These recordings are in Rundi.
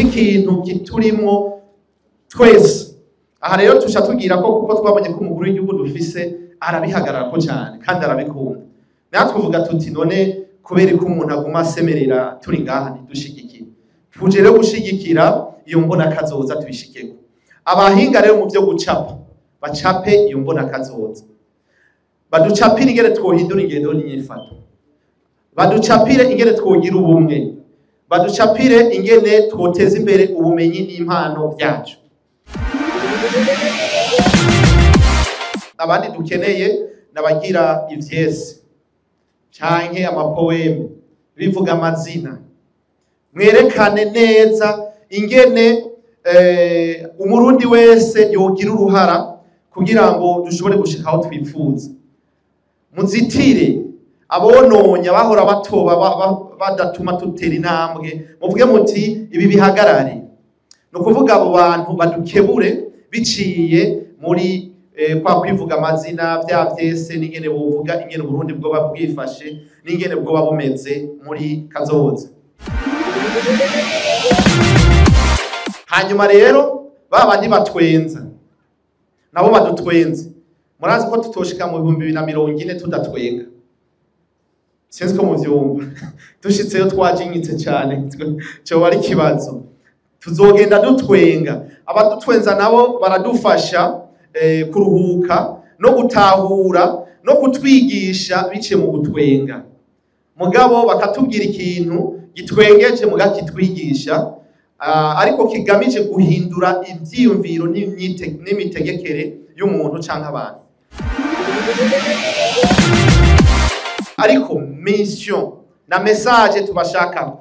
Kibe ikintu kiturimwo twese. Aha rero tusha tugira ko kuko twabonye ko umukuru w'igihugu dufise arabihagarara ko cyane kandi arabikunda. Natwe tuvuga tuti none kubera ko umuntu aguma asemerera turi ngaha ntidushigikire, tuje rero gushigikira iyo mbona kazoza tubishikeko. Abahinga rero mu byo gucapa bacape iyo mbona kazoza, baducapire ingene twohindura ingendo n'inyifato, baducapire ingene twogira ubumwe, baducapire ingene twoteza imbere ubumenyi n'impano byacu. Abandi dukeneye nabagira ivyese canke amapoeme bivuga amazina, mwerekane neza ingene umurundi wese yogira uruhara kugira ngo dushobore gushika aho twifuza. Muzitire abononye abahora batoba badatuma tutera intambwe, muvuge muti ibi bihagarare. Ni ukuvuga abo bantu badukebure biciye muri kwa kwivuga amazina vya vyese n'ingene bovuga ingene Burundi bwoba bwifashe n'ingene bwoba bumeze muri kazoza. Hanyuma rero babandi batwenza nabo badutwenze. Murazi ko tutoshika mu 2040 tudatwenga, sinzi ko muvyumva. Dushitseyo twajinyitse cyane, cyo bari kibazo. Tuzogenda dutwenga, abadutwenza nabo baradufasha kuruhuka no gutahura no kutwigisha bice mu gutwenga. Mugabo bakatubwira ikintu gitwengeje mugakitwigisha, ariko kigamije guhindura ivyiyumviro n'imitegekere y'umuntu canke abantu. Ariko mission na message tubashaka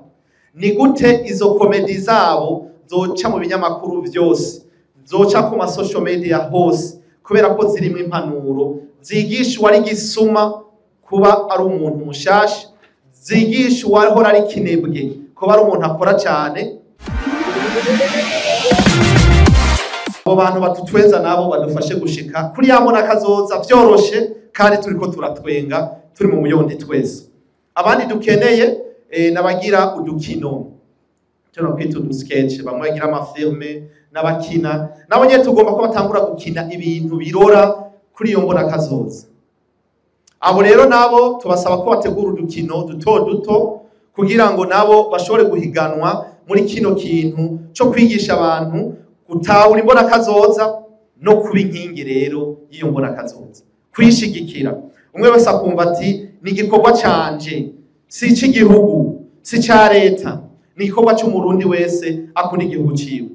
ni gute izo komedi zabo zoca mu binyamakuru vyose, zoca ku ma social media hose, kubera ko zirimo impanuro zigisha uwari gisuma kuba ari umuntu mushasha, zigisha uwahora ari kinebwe kuba ari umuntu akora cyane. Abo bantu batutwenza nabo badufashe gushika kuri ya mbona kazoza vyoroshe, kandi turiko turatwenga turi mu muyondi twese. Abandi dukeneye nabagira udukino cyo kwita udusketch, bamwe bagira amafilme n'abakina nabo nyene tugomba ko batangura gukina ibintu birora kuri iyo mbona kazoza. Abo rero nabo tubasaba ko bategura udukino duto duto kugira ngo nabo bashobore guhiganwa muri kino kintu cyo kwigisha abantu gutahura imbona kazoza no kuba inkingi rero y'iyo mbona kazoza, kwishigikira. Umwe wese akumva ati ni igikorwa canje, si ic'igihugu, si ica leta, ni igikorwa c'umurundi wese akunda igihugu ciwe.